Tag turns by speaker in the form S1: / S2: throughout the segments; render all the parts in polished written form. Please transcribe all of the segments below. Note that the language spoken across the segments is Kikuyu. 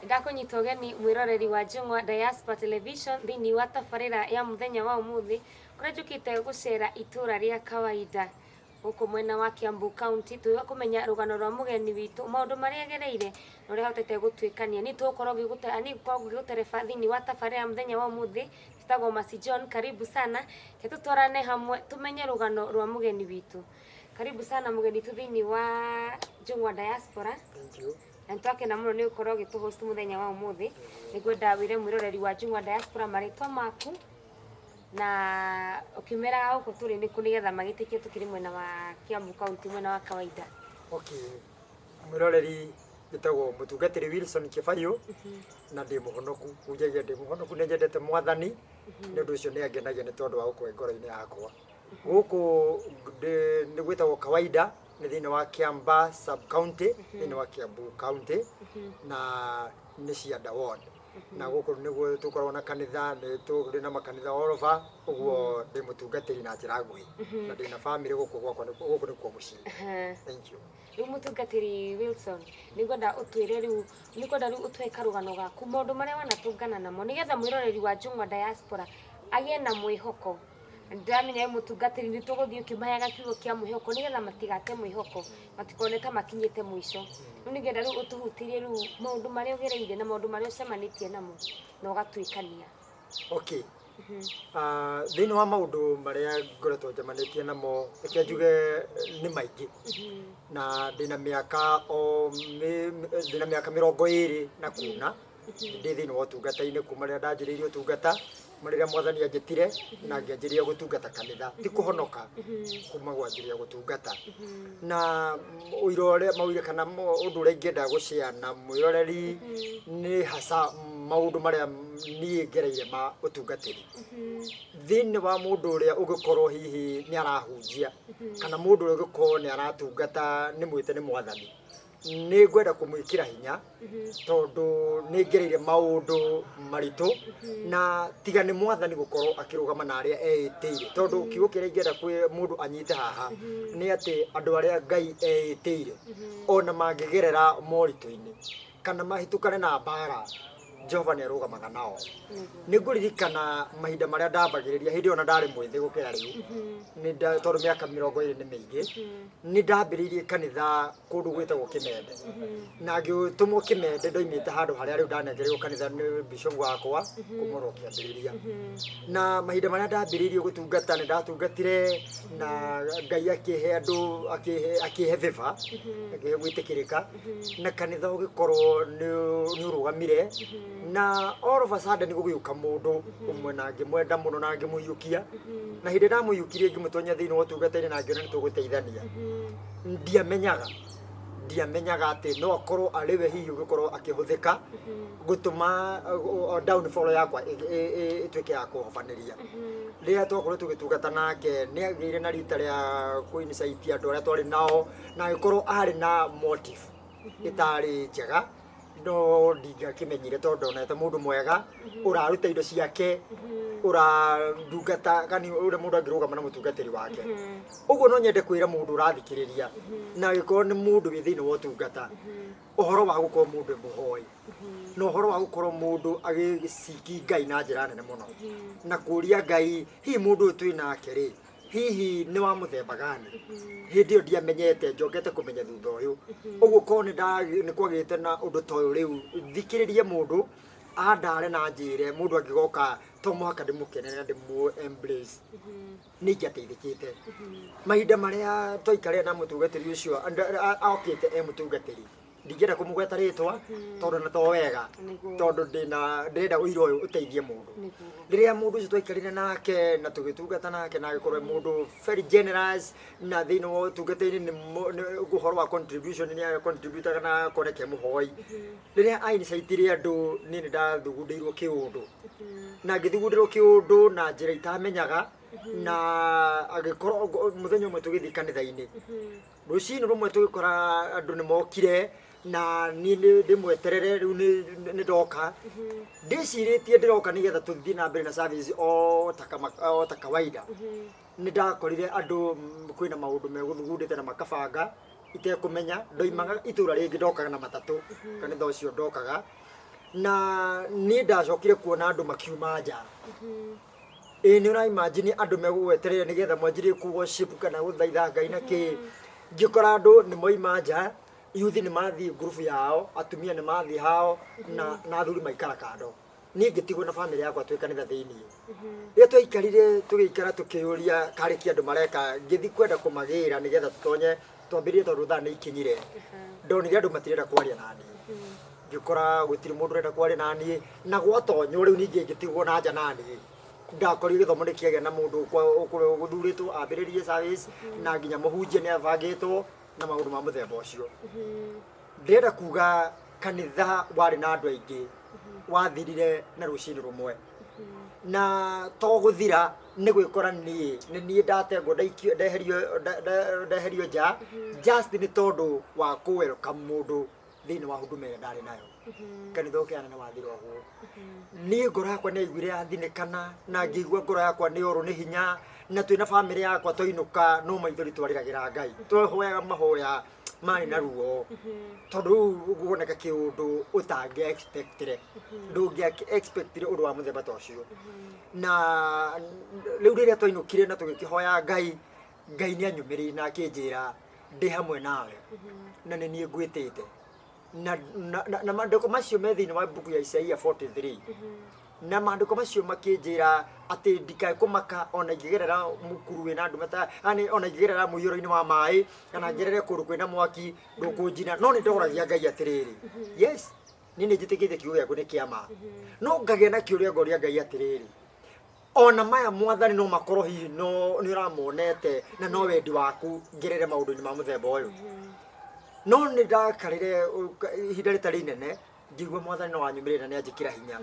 S1: Ndakũnyita ũgeni mwĩroreri wa Njũng'wa Diaspora Television thĩinĩ wa tabarĩra ya mũthenya wa ũmũthĩ kũrĩa njũkĩte gũcera itũra rĩa kawaida gũkũ mwena wa Kiambu County tũgĩũka kũmenya rũgano rwa mũgeni witũ, maũndũ marĩa agereire na ũrĩa ahotete gũtuĩkania. Niĩ tũgũkorwo ngĩgũte niĩ ngũkorwo ngĩgũtereba thĩinĩ wa tabarĩra ya mũthenya wa ũmũthĩ. Njĩtagwo Mercy John, karibu sana. Reke tũtwarane hamwe tũmenye rũgano rwa mũgeni witũ. Karibu sana mũgeni witũ thĩinĩ wa Njũng'wa Diaspora.
S2: Thank you.
S1: Na nĩtwakena mũno nĩ gũkorwo ũgĩtũ host mũthenya wa ũmũthĩ. Nĩngwenda wĩre mwĩroreri wa Njũng'wa Diaspora marĩtwa maku na ũkĩmeraga gũkũ tũrĩ nĩkũ nĩgetha magĩtĩkie tũkĩrĩ mwena wa Kiambu County, mwena wa kawaida.
S2: Okay. Mwĩroreri, njĩtagwo mũtungatĩri Wilson Kĩbayũ na ndĩ mũhonoku, hunjagia ndĩ mũhonoku, nĩ nyendete Mwathani, nĩ ũndũ ũcio nĩ angenagia nĩ tondũ wa gũkorwo ngoro-inĩ yakwa. Gũkũ nĩ gwĩtagwo kawaida, nĩ thĩinĩ wa Kiambaa sub county, thĩinĩ wa Kiambu County, na nĩ Cianda ward. Na gũkũ nĩguo tũkoragwo na kanitha, nĩ tũrĩ na makanitha all over, ũguo ndĩ mũtungatĩri na njĩra nguhĩ. Na ndĩna bamĩrĩ gũkũ gwakwa, gũkũ nĩkuo mũciĩ. Thank you.
S1: Rĩu mũtungatĩri Wilson, nĩngwenda ũtwĩre rĩu, nĩngwenda rĩu ũtũhe karũgano gaku, maũndũ marĩa wanatũngana namo, nĩgetha mwĩroreri wa Njũng'wa Diaspora agĩe na mwĩhoko. Ndĩramenya wĩ mũtungatĩri, nĩ tũgũthiĩ ũkĩmaheaga kiugo kĩa mwĩhoko nĩgetha matigate mwĩhoko, matikone ta makinyĩte mũico. Rĩu nĩngwenda rĩu ũtũhutĩrie rĩu maũndũ marĩa ũgereire na maũndũ marĩa ũcemanĩtie namo na ũgatuĩkania.
S2: Okay. Thĩinĩ wa maũndũ marĩa ngoretwo njemanĩtie namo, reke njuge nĩ maingĩ. Na ndĩna mĩaka o ndĩna mĩaka 20 na kuna ndĩ thĩinĩ wa ũtungata-inĩ kuma rĩrĩa ndanjĩrĩirie ũtungata, kuma rĩrĩa Mwathani anjĩtire na ngĩanjĩrĩria gũtungata kanitha, ti kũhonoka, kuma gwanjĩrĩria gũtungata. Na ũira ũrĩa maũira kana ũndũ ũrĩa ingĩenda gũshare na mwĩroreri nĩ hasa maũndũ marĩa niĩ ngereire ma ũtungatĩri. Thĩinĩ wa mũndũ ũrĩa ũngĩkorwo hihi nĩ arahunjia kana mũndũ ũrĩa ũngĩkorwo nĩ aratungata nĩ mwĩte nĩ Mwathani, nĩ ngwenda kũmwĩkĩra hinya tondũ nĩ ngereire maũndũ maritũ na tiga nĩ Mwathani gũkorwo akĩrũgama na arĩa eĩtĩire, tondũ kiugo kĩrĩa ingĩenda kwĩ mũndũ anyite haha nĩ atĩ andũ arĩa Ngai eĩtĩire ona mangĩgerera moritũ-inĩ kana mahĩtũkane na mbara, Jehova nĩ arũgamaga nao. Nĩ ngũririkana mahinda marĩa ndambagĩrĩria, hĩndĩ ĩyo na ndarĩ mwĩthĩ gũkĩra rĩu, tondũ mĩaka 20 nĩ mĩingĩ, nĩ ndambĩrĩirie kanitha kũndũ gwĩtagwo Kĩmende. Na ngĩtũmwo Kĩmende ndoimĩte handũ harĩa rĩu ndanengereirwo kanitha nĩ bishop wakwa kuma oro kĩambĩrĩria. Na mahinda marĩa ndambĩrĩirie gũtungata nĩ ndatungatire na Ngai akĩhe andũ, akĩhe favor, akĩhe gwĩtĩkĩrĩka, na kanitha ũgĩkorwo nĩ ũrũgamire, na all of a sudden gũgĩũka mũndũ ũmwe na ngĩmwenda mũno na ngĩmũiyũkia, na hĩndĩ ndamũiyũkirie ngĩmũtonya thĩinĩ wa ũtungata-inĩ na ngĩona nĩ tũgũteithania. Ndiamenyaga atĩ no akorwo arĩ we hihi ũngĩkorwo akĩhũthĩka gũtũma downfall yakwa ĩtuĩke ya kũhobanĩria. Rĩrĩa twakorwo tũgĩtungata nake, nĩ agĩire na rita rĩa kũ-incite andũ arĩa twarĩ nao, na agĩkorwo arĩ na motive ĩtarĩ njega, no ndingĩakĩmenyire tondũ ndonete mũndũ mwega ũraruta indo ciake, ũrandungata, kana ũrĩa mũndũ angĩrũgama na mũtungatĩri wake. Ũguo no nyende kwĩra mũndũ ũrathikĩrĩria na angĩkorwo nĩ mũndũ wĩ thĩinĩ wa ũtungata, ũhoro wa gũkorwo mũndũ e mũhoi na ũhoro wa gũkorwo mũndũ agĩciki Ngai na njĩra nene mũno na kũria Ngai, hihi mũndũ ũyũ twĩ nake rĩ, hihi nĩ wa mũthemba gani? Hĩndĩ ĩyo ndiamenyete, njokete kũmenya thutha ũyũ. Ũguo korwo nĩ kwagĩte na ũndũ ta ũyũ rĩu, thikĩrĩrie mũndũ andare na njĩre mũndũ angĩgoka to mũhaka ndĩmũkenere na ndĩmũ embrace, nĩ ingĩateithĩkĩte. Mahinda marĩa twaikarire na mũtungatĩri ũcio, okĩte e mũtungatĩri, ndingĩenda kũmũgweta rĩtwa tondũ na to wega, tondũ ndĩna ndĩrenda ũira ũyũ ũteithie mũndũ. Rĩrĩa mũndũ ũcio twaikarire nake na tũgĩtungata nake na agĩkorwo e mũndũ very generous na thĩinĩ wa ũtungata-inĩ nĩ ũhoro wa contribution nĩ contributaga na akoneka e mũhoi. Rĩrĩa a-incitire andũ, niĩ nĩ ndathugundĩirwo kĩũndũ na ngĩthugundĩrwo kĩũndũ na njĩra itamenyaga, na agĩkorwo mũthenya ũmwe tũgĩthiĩ kanitha-inĩ rũcinĩ rũmwe tũgĩkora andũ nĩ mokire na niĩ nĩ ndĩmweterere rĩu nĩ ndoka ndĩcirĩtie ndĩroka nĩgetha tũthiĩ na mbere na service o ta kawaida. Nĩ ndakorire andũ kwĩna maũndũ megũthugundĩte na makabanga itekũmenya. Ndoimaga itũra rĩngĩ, ndokaga na matatũ kanitha ũcio ndokaga. Na niĩ ndacokire kuona andũ makiuma nja. Ĩĩ nĩ ũra imagine andũ megũgwetereire nĩgetha mwanjirie kũ worship kana gũthaitha Ngai na kĩ. Ngĩkora andũ nĩ moima nja, youth nĩ mathiĩ ngurubu yao, atumia nĩ mathiĩ hao na athuri maikara kando. Niĩ ngĩtigwo na bamĩrĩ yakwa twĩ kanitha thĩiniĩ. Rĩrĩa twaikarire tũgĩikara tũkĩyũria karĩ kĩ andũ mareka, ngĩthiĩ kwenda kũmagĩra nĩgetha tũtonye twambĩrĩrie tondũ thaa nĩ ikinyire. Ndonire andũ matirenda kwaria naniĩ. Ngĩkora gũtirĩ mũndũ ũrenda kwaria naniĩ, na gwatonywo rĩu ningĩ ngĩtigwo na nja naniĩ. Ndakorire gĩthomo nĩ kĩagĩa na mũndũ ũgũthurĩtwo ambĩrĩrie service, na nginya mũhunjia nĩ abangĩtwo na maũndũ ma mũthemba ũcio. Ndĩrenda kuga kanitha warĩ na andũ aingĩ wathirire na rũcinĩ rũmwe. Na to gũthira nĩ gwĩkora niĩ nĩ niĩ ndatengwo ndaikio ndeherio ndeherio nja just nĩ tondũ wa kũ welcome mũndũ thĩinĩ wa huduma ĩrĩa ndarĩ nayo. Kanitha ũkĩhana nĩ wathira ũguo. Niĩ ngoro yakwa nĩ yaiguire yathinĩkana na ngĩigua ngoro yakwa nĩ yorwo nĩ hinya, na twĩna bamĩrĩ yakwa twainũka no maithori twarĩragĩra Ngai. Twahoyaga mahoya marĩ na ruo tondũ rĩu guoneka kĩũndũ ũtangĩ expectire, ndũngĩ expectire ũndũ wa mũthemba ta ũcio. Na rĩu rĩrĩa twainũkire na tũgĩkĩhoya Ngai, Ngai nĩ anyũmĩrĩirie na akĩnjĩra ndĩ hamwe nawe na nĩ niĩ ngwĩtĩte. Na maandĩko macio me thĩinĩ wa mbuku ya Isaia 43, na maandĩko macio makĩnjĩra atĩ ndikae kũmaka ona ingĩgerera mũkuru wĩna nduma ta yani ona ingĩgerera mũiyũro-inĩ wa maĩ kana ngerere kũndũ kwĩna mwaki ndũkũnjina. No nĩ ndoragia Ngai atĩrĩrĩ, yes, niĩ nĩ njĩtĩkĩtie kiugo gĩaku nĩ kĩa ma, no ngagĩa na kĩũria ngoria Ngai atĩrĩrĩ, ona maya mwathani no makorwo hihi no nĩ ũramonete na no wendi waku ngerere maũndũ-inĩ ma mũthemba ũyũ. No nĩ ndakarire ihinda rĩtarĩ inene ngĩigua mwathani no anyumĩrĩre na nĩ anjĩkĩra hinya.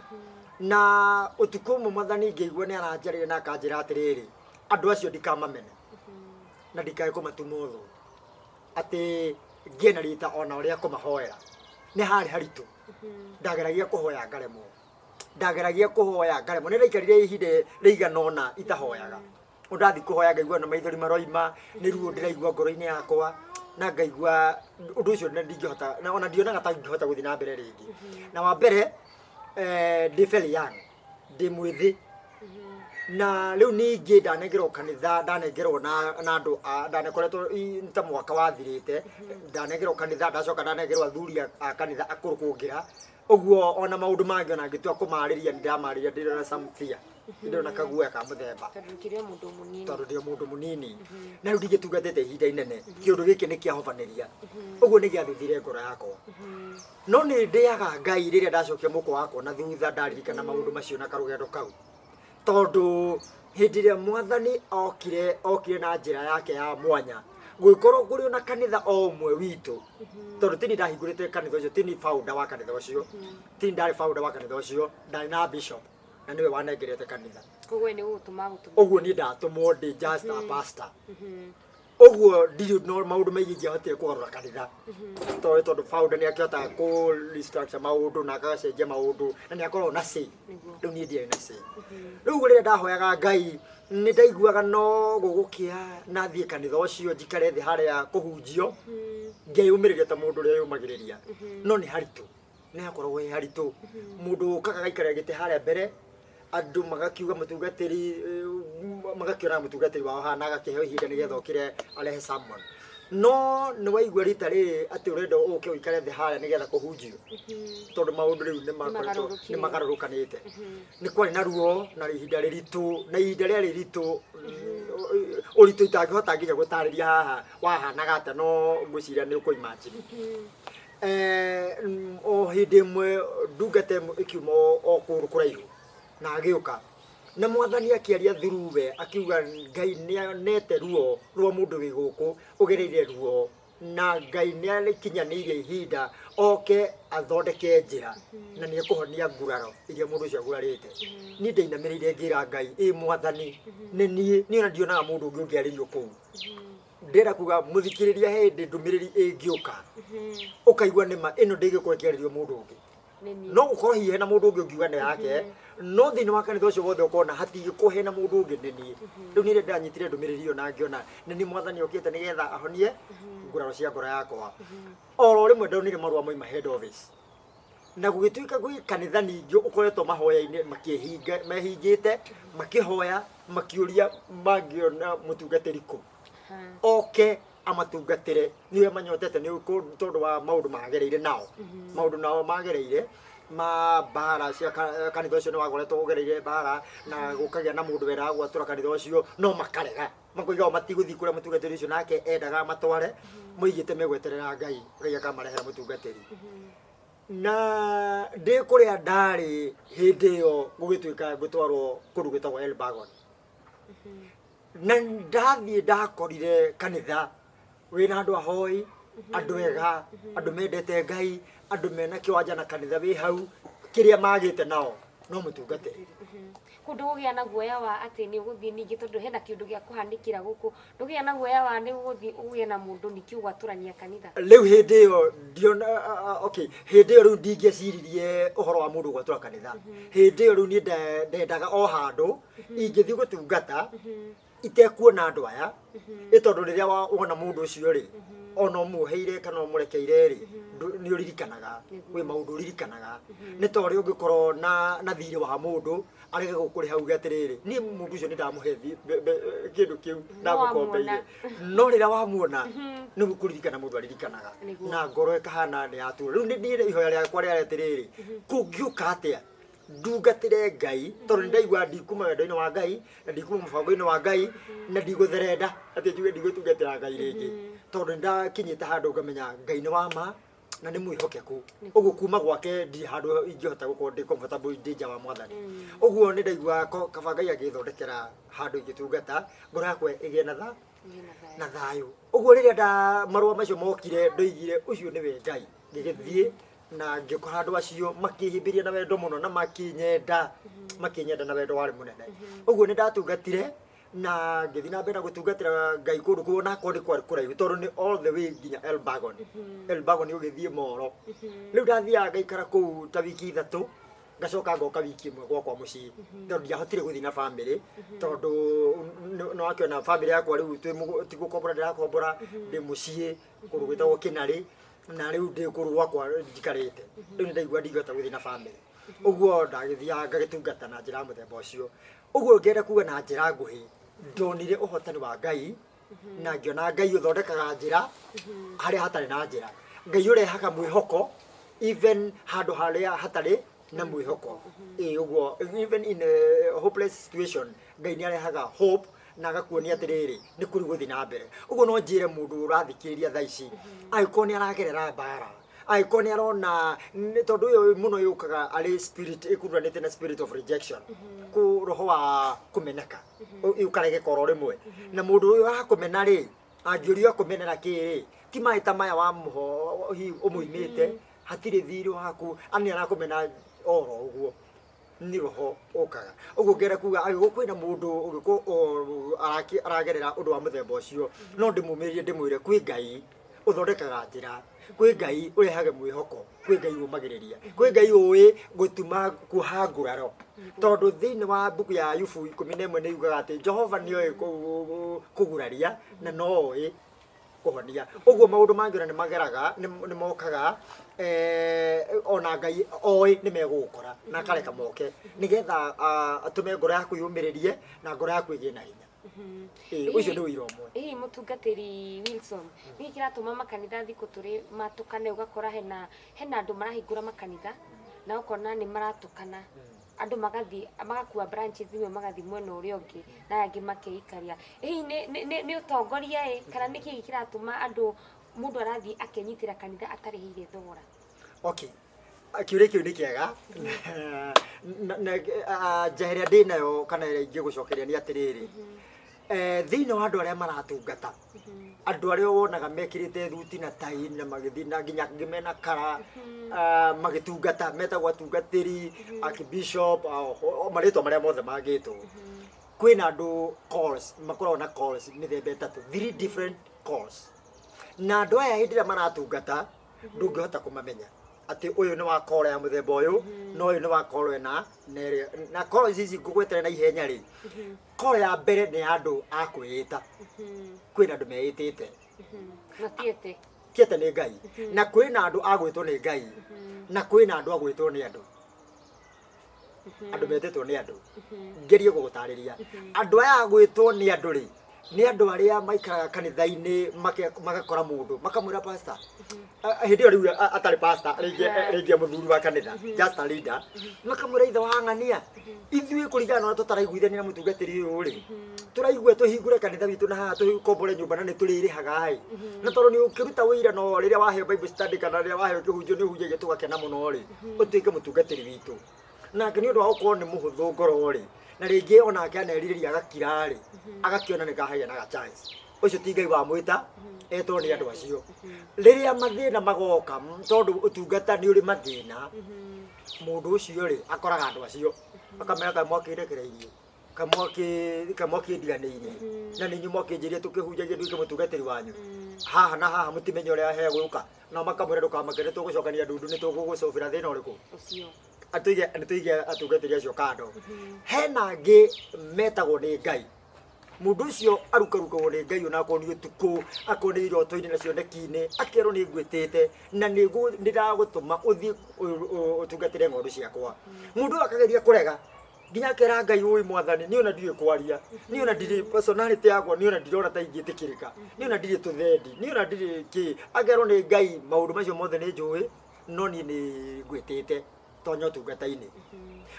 S2: Na ũtukũ ũmwe mwathani ngĩigua nĩ aranjarĩria na akanjĩra atĩrĩrĩ, andũ acio ndikamamene na ndikae kũmatuma ũthũ, atĩ ngĩe na rita ona ũrĩa kũmahoera. Nĩ harĩ haritũ, ndageragia kũhoya ngaremwo, ndageragia kũhoya ngaremwo. Nĩ ndaikarire ihinda rĩigana ũna itahoyaga. Ndathiĩ kũhoya ngaigua na maithori maroima, nĩ ruo ndĩraigua ngoro-inĩ yakwa, na ngaigua ũndũ ũcio ndingĩhota, na ona ndionaga ta ingĩhota gũthiĩ na mbere rĩngĩ. Na wa mbere, ndĩ very young, ndĩ mwĩthĩ. Na rĩu ningĩ ndanengerwo kanitha, ndanengerwo na andũ a, ndanekoretwo ta mwaka wathirĩte, ndanengerwo kanitha, ndacoka ndanengerwo athuri a kanitha akũrũ kũngĩra. Ũguo ona maũndũ mangĩ ona ngĩtua kũmarĩria, nĩndamarĩria ndĩrona some fear, ndĩrona kaguoya ka mũthemba.
S1: Tondũ ũkĩrĩ o mũndũ mũnini.
S2: Tondũ ndĩ o mũndũ mũnini. Na rĩu ndingĩtungatĩte ihinda inene, kĩũndũ gĩkĩ nĩ kĩahobanĩria. Ũguo nĩ gĩathuthire ngoro yakwa. No nĩ ndĩaga Ngai rĩrĩa ndacokia mũkwa wakwa na thutha ndaririkana maũndũ macio na karũgendo kau. Tondũ hĩndĩ ĩrĩa mwathani okire, okire na njĩra yake ya mwanya. Gũgĩkorwo kũrĩ ona kanitha o ũmwe witũ. Tondũ tini ndahingũrĩte kanitha ũcio, tini founder wa kanitha ũcio. Tini ndarĩ founder wa kanitha ũcio, ndarĩ na bishop na nĩwe wanengerete kanitha.
S1: Koguo nĩ gũgũtũma gũtũma.
S2: Ũguo niĩ ndatũmwo ndĩ just a pastor. Ũguo ndirĩ no maũndũ maingĩ ingĩahotire kũgarũra kanitha. Tondũ founder nĩ akĩhotaga kũ restructure maũndũ na agacenjia maũndũ na nĩ akoragwo na say. Rĩu niĩ ndiarĩ na say. Rĩu rĩrĩa ndahoyaga Ngai nĩ ndaiguaga no gũgũkĩa na thiĩ kanitha ũcio njikare thĩ harĩa kũhunjio, ngeyũmĩrĩria ta mũndũ ũrĩa yũmagĩrĩria. No nĩ haritũ, nĩ hakoragwo he haritũ. Mũndũ ũkaga agaikara gĩtĩ harĩa mbere, andũ magakiuga mũtungatĩri, magakĩona mũtungatĩri wao haha na agakĩheo ihinda nĩgetha okĩre arehe sermon. No nĩ waigua rita rĩrĩ atĩ ũrenda ũke ũikare thĩ harĩa nĩgetha kũhunjio, tondũ maũndũ rĩu nĩ makoretwo nĩ magarũrũkanĩte. Nĩ kwarĩ na ruo na ihinda rĩritũ, na ihinda rĩarĩ iritũ, ũritũ itangĩhota nginya gũtarĩria haha wahanaga atĩa, no ngwĩciria nĩ ũkũ imagine. O hĩndĩ ĩmwe ndungata ĩmwe ĩkiuma o kũndũ kũraihu na agĩũka, na mwathani akĩaria through we akiuga Ngai nĩonete ruo rwa mũndũ wĩ gũkũ ũgereire ruo, na Ngai nĩarĩkinyanĩirie ihinda oke athondeke njĩra na nĩekũhonia nguraro iria mũndũ ũcio agurarĩte. Niĩ ndainamĩrĩire ngĩra Ngai, ĩ mwathani, nĩ niĩ, niĩ ona ndionaga mũndũ ũngĩ ũngĩarĩrio kũu. Ndĩrenda kuga mũthikĩrĩria he hĩndĩ ndũmĩrĩri ĩngĩũka ũkaigua nĩma ĩno ndĩngĩkorwo ĩkĩarĩrio mũndũ ũngĩ. No gũkorwo hihi hena mũndũ ũngĩ ũngiuga nĩ yake, no thĩinĩ wa kanitha ũcio wothe ũkona hatingĩkorwo hena mũndũ ũngĩ nĩ niĩ. Rĩu niĩ rĩrĩa ndanyitire ndũmĩrĩri ĩyo na ngĩona nĩ niĩ mwathani okĩte nĩgetha ahonie nguraro cia ngoro yakwa. Oro rĩmwe ndonire marũa moima head office. Na gũgĩtuĩka gwĩ kanitha ningĩ ũkoretwo mahoya-inĩ makĩhinga mehingĩte makĩhoya makĩũria mangĩona mũtungatĩri kũ oke amatungatĩre nĩ ũrĩa manyotete nĩ tondũ wa maũndũ magereire nao, maũndũ nao magereire ma mbara cia kanitha ũcio nĩ wakoretwo ũgereire mbara na gũkagĩa na mũndũ wendaga gwatũra kanitha ũcio no makarega makoiga o matigũthiĩ kũrĩa mũtungatĩri ũcio nake endaga matware moigĩte megweterera Ngai, Ngai akamarehera mũtungatĩri. Na ndĩ kũrĩa ndarĩ hĩndĩ ĩyo gũgĩtuĩka ngũtwarwo kũndũ gwĩtagwo Elbagon, na ndathiĩ ndakorire kanitha wĩna andũ ahoi, andũ ega, andũ mendete Ngai, andũ mena kĩwanja na kanitha wĩ hau, kĩrĩa magĩte nao no mũtungatĩri.
S1: Kũu ndũgũgĩa na guoya wa atĩ nĩ ũgũthiĩ ningĩ tondũ hena kĩũndũ gĩa kũhanĩkĩra gũkũ, ndũgĩa na guoya wa nĩ ũgũthiĩ ũgĩe na mũndũ ningĩ ũgwatũrania kanitha?
S2: Rĩu hĩndĩ ĩyo ndiona, okay, hĩndĩ ĩyo rĩu ndingĩeciririe ũhoro wa mũndũ gwatũra kanitha. Hĩndĩ ĩyo rĩu niĩ ndendaga o handũ ingĩthiĩ gũtungata itekuona andũ aya, ĩ tondũ rĩrĩa wona mũndũ ũcio rĩ, ona ũmuoheire kana ũmũrekeire rĩ, nĩ ũririkanaga, kwĩ maũndũ ũririkanaga. Nĩ ta ũrĩa ũngĩkorwo na thirĩ wa mũndũ arege gũkũrĩha uge atĩrĩrĩ, niĩ mũndũ ũcio nĩ ndamũhe kĩndũ kĩu ndamũkombeire, no rĩrĩa wamuona nĩ kũririkana mũndũ aririkanaga na ngoro ĩkahana nĩ yatura. Rĩu niĩ ihoya rĩakwa rĩarĩ atĩrĩrĩ, kũngĩũka atĩa ndungatĩre Ngai, tondũ nĩ ndaigua ndikuma wendo-inĩ wa Ngai na ndikuma mũbango-inĩ wa Ngai na ndigũtherenda atĩ njuge ndigũtungatĩra Ngai rĩngĩ, tondũ nĩ ndakinyĩte handũ ngamenya Ngai nĩ wa ma na nĩ mwĩhokeku. Ũguo kuma gwake ndirĩ handũ ingĩhota gũkorwo ndĩ comfortable ndĩ nja wa Mwathani. Ũguo nĩ ndaigua kaba Ngai angĩthondekera handũ ingĩtungata ngoro yakwa ĩgĩe na tha na thayũ. Ũguo rĩrĩa nda marũa macio mokire ndoigire ũcio nĩwe Ngai, ngĩgĩthiĩ na ngĩkora andũ acio makĩhĩmbĩria na wendo mũno na makĩnyenda, makĩnyenda na wendo warĩ mũnene. Ũguo nĩ ndatungatire na ngĩthiĩ na mbere na gũtungatĩra Ngai kũndũ kũu onakorwo nĩ kwarĩ kũraihu, tondũ nĩ all the way nginya Elbagon. Elbagon ũgĩthiĩ Moro. Rĩu ndathiaga ngaikara kũu ta wiki 3, ngacoka ngoka wiki ĩmwe gwakwa mũciĩ, tondũ ndiahotire gũthiĩ na famĩlĩ, tondũ nĩ wakĩona famĩlĩ yakwa rĩu ti gũkombora ndĩrakombora, ndĩ mũciĩ kũndũ gwĩtagwo Kĩnarĩ, na rĩu ndĩ kũndũ gwakwa njikarĩte. Rĩu nĩ ndaigua ndingĩhota gũthiĩ na famĩlĩ, ũguo ndagĩthiaga ngagĩtungata na njĩra ya mũthemba ũcio. Ũguo ngenda kuga na njĩra nguhĩ, ndonire ũhotani wa Ngai na ngĩona Ngai ũthondekaga njĩra harĩa hatarĩ na njĩra, Ngai ũrehaga mwĩhoko even handũ harĩa hatarĩ na mwĩhoko. Ĩĩ ũguo, even in a hopeless situation Ngai nĩ arehaga hope na agakuonia atĩrĩrĩ, nĩ kũrĩ gũthiĩ na mbere. Ũguo no njĩre mũndũ ũrathikĩrĩria thaa ici, angĩkorwo nĩ aragerera mbara, angĩkorwo nĩ arona, tondũ ĩyo mũno yũkaga arĩ spirit ĩkuruhanĩte na spirit of rejection, kũ roho wa kũmeneka, ũkaregeka oro rĩmwe. Na mũndũ ũyũ arakũmena rĩ, angĩũrio akũmenera kĩ rĩ, ti maĩ ta maya wamũho hihi ũmũimĩte, hatirĩ thirĩ waku, nĩ arakũmena oro ũguo. Nĩ roho ũkaga. Ũguo ngenda kuga angĩkorwo kwĩna mũndũ ũngĩkorwo aragerera ũndũ wa mũthemba ũcio, no ndĩmũmĩrĩrie ndĩmwĩre kwĩ Ngai ũthondekaga njĩra, kwĩ Ngai ũrehaga mwĩhoko, kwĩ Ngai ũmagĩrĩria, kwĩ Ngai ũĩ gũtuma kuoha nguraro. Tondũ thĩinĩ wa mbuku ya Ayubu 11 nĩ yugaga atĩ Jehova nĩoĩ kũguraria na no oĩ kũhonia. Ũguo maũndũ mangĩ ona nĩ mageraga, nĩ mokaga, ona Ngai oĩ nĩ megũgũkora na akareka moke nĩgetha atũme ngoro yaku yũmĩrĩrie na ngoro yaku ĩgĩe na hinya. Ĩĩ, ũcio nĩ ũira ũmwe.
S1: Hihi mũtungatĩri Wilson, nĩkĩ kĩratũma makanitha thikũ tũrĩ matũkane, ũgakora hena andũ marahingũra makanitha na ũkona nĩ maratũkana, andũ magathiĩ magakua branches imwe magathiĩ mwena ũrĩa ũngĩ na aya angĩ makeikaria. Hihi nĩ ũtongoria ĩ, kana nĩkĩ kĩratũma andũ mũndũ arathiĩ akenyitĩra kanitha atarĩhĩire thogora?
S2: Okay, kĩũria kĩu nĩ kĩega na njĩra ĩrĩa ndĩ nayo kana ĩrĩa ingĩgũcokeria nĩ atĩrĩrĩ, thĩinĩ wa andũ arĩa maratungata, andũ arĩa wonaga mekĩrĩte thuti na tai na magĩthiĩ na nginya angĩ mena kara, magĩtungata, metagwo atungatĩri, archbishop, marĩtwa marĩa mothe mangĩtwo. Kwĩna andũ calls, makoragwo na calls mĩthemba ĩtatũ, 3 different calls. Na andũ aya hĩndĩ ĩrĩa maratungata ndũngĩhota kũmamenya atĩ ũyũ nĩ wa call ya mũthemba ũyũ na ũyũ nĩ wa call ĩna na ĩrĩa. Na call ici ngũgweterera na ihenya rĩ, call ya mbere nĩ ya andũ a kwĩĩta. Kwĩna andũ meĩtĩte.
S1: Na ti ete.
S2: Ti ete nĩ Ngai. Na kwĩna andũ a gwĩtwo nĩ Ngai. Na kwĩna andũ a gwĩtwo nĩ andũ, andũ metĩtwo nĩ andũ. Ngerie gũgũtarĩria, andũ aya a gwĩtwo nĩ andũ rĩ, nĩ andũ arĩa maikaraga kanitha-inĩ, magakora mũndũ makamwĩra, "Pastor," hĩndĩ ĩyo rĩu atarĩ pastor rĩngĩ, rĩngĩ mũthuri wa kanitha, just a leader, makamwĩra, "Ithe wa ng'ania, ithuĩ kũringana na ũrĩa tũtaraiguithania na mũtungatĩri ũyũ rĩ, tũraigua tũhingũre kanitha witũ na haha tũkombore nyũmba na nĩ tũrĩrĩhaga ĩ, na tondũ nĩ ũkĩruta wĩira no rĩrĩa waheo Bible study kana rĩrĩa waheo kĩhunjio nĩ ũhunjagia tũgakena mũno rĩ, ũtuĩke mũtungatĩri witũ." Nake nĩ ũndũ wa gũkorwo nĩ mũhũthũ ngoro rĩ, na rĩngĩ onake anerirĩria agakira rĩ, agakĩona nĩ kahagĩa na chance. Ũcio ti Ngai wamwĩta, etwo nĩ andũ acio. Rĩrĩa mathĩna magoka, tondũ ũtungata nĩ ũrĩ mathĩna, mũndũ ũcio rĩ akoraga andũ acio akamera, "Kaĩ mwakĩndekereirie, kaĩ mwakĩndiganĩirie, na nĩ inyuĩ mwakĩnjĩrire tũkĩhunjagia nduĩke mũtungatĩri wanyu haha na haha, mũtimenye ũrĩa hegũka." Nao makamwĩra, "Ndũkamake, nĩ tũgũcokania ndundu, nĩ tũgũgũcũbĩra thĩna ũrĩkũ."
S1: Ũcio.
S2: Atũige nĩ tũige atungatĩri acio kando. Hena angĩ metagwo nĩ Ngai. Mũndũ ũcio arukarukagwo nĩ Ngai, ona akorwo nĩ ũtukũ, akorwo nĩ iroto-inĩ na cioneki-inĩ, akerwo, "Nĩ ngwĩtĩte na nĩ ndagũtũma ũthiĩ ũtungatĩre ng'ondu ciakwa." Mũndũ ũyũ akageria kũrega nginya akera Ngai, "Ũĩ Mwathani, niĩ ona ndiũĩ kwaria, niĩ ona ndirĩ personality yakwa, niĩ ona ndirona ta ingĩtĩkĩrĩka, niĩ ona ndirĩ tũthendi, niĩ ona ndirĩ kĩ." Akerwo nĩ Ngai, "Maũndũ macio mothe nĩ njũĩ, no niĩ nĩ ngwĩtĩte, tonya ũtungata-inĩ."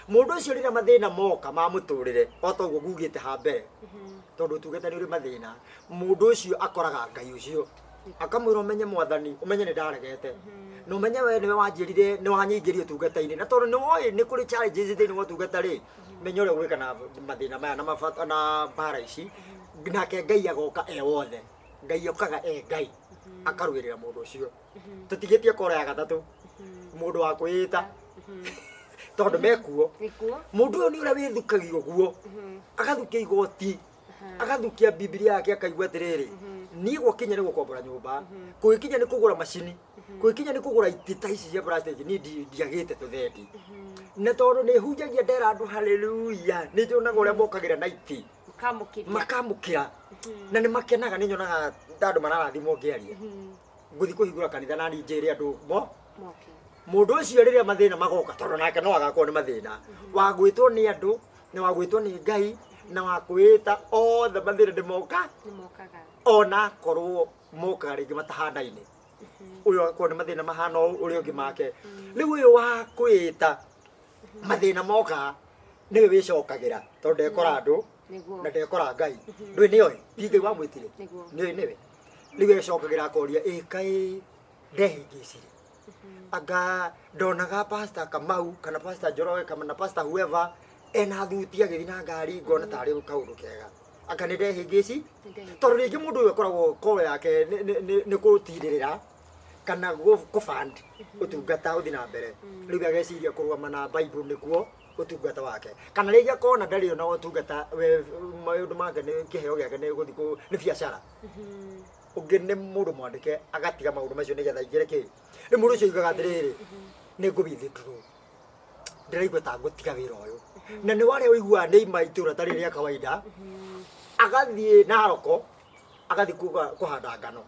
S2: Mũndũ ũcio rĩrĩa mathĩna moka ma mũtũrĩre, o ta ũguo ngugĩte ha mbere, tondũ ũtungata nĩ ũrĩ mathĩna, mũndũ ũcio akoraga Ngai ũcio akamwĩra, "Ũmenye Mwathani, ũmenye nĩ ndaregete, na ũmenye we nĩwe wanjĩrire, nĩ wanyingĩria ũtungata-inĩ, na tondũ nĩ woĩ nĩ kũrĩ challenges thĩinĩ wa ũtungata rĩ, menya ũrĩa ũgwĩka na mathĩna maya na mabata na mbara ici." Nake Ngai agoka e wothe. Ngai okaga e Ngai akarũĩrĩra mũndũ ũcio. Tũtigĩtie kora ya gatatũ, mũndũ wa kwĩĩta, tondũ mekuo.
S1: Nĩkuo.
S2: Mũndũ ũyũ nĩ ũrĩa wĩthukagia ũguo, agathukia igoti, agathukia Bibilia yake, akaigua atĩrĩrĩ, niĩ gwakinya nĩ gũkombora nyũmba, kũgĩkinya nĩ kũgũra macini, kũgĩkinya nĩ kũgũra itĩ ta ici cia plastic, niĩ ndiagĩte tũthendi, na tondũ nĩ hunjagia ndera andũ haleluya, nĩ njonaga ũrĩa mokagĩra na itĩ.
S1: Makamũkĩria.
S2: Makamũkĩra na nĩ makenaga. Nĩ nyonaga ta andũ mararathimwo ngĩaria. Ngũthiĩ kũhingũra kanitha na niĩ njĩre andũ mo
S1: Moke.
S2: Mũndũ ũcio rĩrĩa mathĩna magoka, tondũ nake no agakorwo nĩ mathĩna, wa gwĩtwo nĩ andũ na wa gwĩtwo nĩ Ngai na wa kwĩĩta, othe mathĩna nĩ moka.
S1: Nĩ mokaga.
S2: Ona korwo mokaga rĩngĩ matahanaine, ũyũ agakorwo nĩ mathĩna mahana ũũ, ũrĩa ũngĩ make. Rĩu ũyũ wa kwĩĩta, mathĩna moka nĩwe wĩcokagĩra, tondũ ndekora andũ na ndekora Ngai. Ndũĩ nĩoĩ ti Ngai wamwĩtire. Nĩoĩ nĩwe. Rĩu ecokagĩra akoria, "Ĩ kaĩ ndehĩngĩcire? Anga ndonaga Pastor Kamau kana Pastor Njoroge kana Pastor whoever ena thuti agĩthiĩ na ngari, ngona tarĩ kaũndũ kega, anga nĩ ndehĩngĩci?" Tondũ rĩngĩ mũndũ ũyũ akoragwo koro yake nĩ gũtirĩrĩra kana kũband ũtungata ũthiĩ na mbere. Rĩu ageciria kũrũgama na Bible nĩkuo ũtungata wake, kana rĩngĩ akona ndarĩ ona ũtungata we, maũndũ make nĩ kĩheo gĩake nĩ gũthiĩ nĩ biacara. Ũngĩ nĩ mũndũ mwandĩke, agatiga maũndũ macio nĩgetha aingĩre kĩ. Rĩu mũndũ ũcio oigaga atĩrĩrĩ, "Nĩ ngũ withdraw, ndĩraigua ta ngũtiga wĩra ũyũ." Na nĩ warĩa ũiguaga nĩ ima itũra tarĩ rĩa kawaida, agathiĩ Naroko, agathiĩ kũhanda ngano,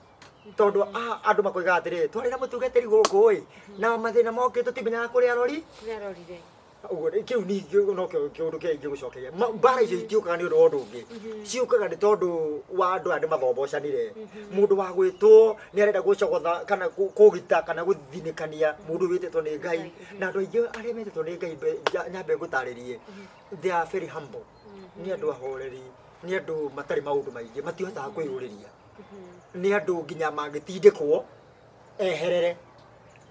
S2: tondũ andũ makoigaga atĩrĩrĩ, "Twarĩ na mũtungatĩri gũkũ ĩ, na mathĩna mokĩte tũtimenyaga kũrĩa arori."
S1: Nĩarorire.
S2: Ũguo kĩu ningĩ nokĩo kĩũndũ kĩrĩa ingĩgũcokeria. Mbara icio itiũkaga nĩ ũndũ wa ũndũ ũngĩ, ciũkaga nĩ tondũ wa andũ aya nĩ mathobocanire. Mũndũ wa gwĩtwo nĩ arenda gũcogotha kana kũgita kana gũthinĩkania mũndũ wĩtĩtwo nĩ Ngai. Na andũ aingĩ arĩa metĩtwo nĩ Ngai, nyambe ngũtarĩrie, they are very humble, nĩ andũ ahoreri, nĩ andũ matarĩ maũndũ maingĩ, matihotaga kwĩyũrĩria, nĩ andũ nginya mangĩtindĩkwo eherere.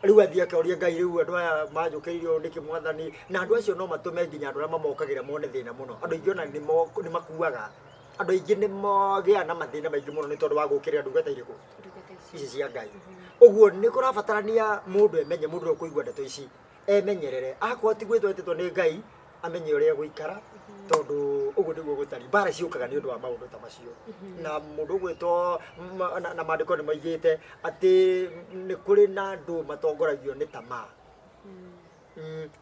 S2: Rĩu athiĩ akoria Ngai, "Rĩu andũ aya manjũkĩrĩire ũũ nĩkĩ, Mwathani?" Na andũ acio no matũme nginya andũ arĩa mamokagĩra mone thĩna mũno. Andũ aingĩ ona nĩ makuaga, andũ aingĩ nĩ magĩaga na mathĩna maingĩ mũno nĩ tondũ wa gũkĩrĩra ndungata irĩkũ?
S1: Ndungata icio.
S2: Ici cia Ngai. Ũguo nĩ kũrabatarania mũndũ emenye, mũndũ ũrĩa ũkũigua ndeto ici emenyerere, akorwo ti gwĩtwo etĩtwo nĩ Ngai, amenye ũrĩa egũikara, tondũ ũguo nĩguo gũtariĩ. Mbara ciũkaga nĩ ũndũ wa maũndũ ta macio. Na mũndũ ũgwĩtwo na maandĩko nĩ maigĩte atĩ nĩ kũrĩ na andũ matongoragio nĩ tamaa.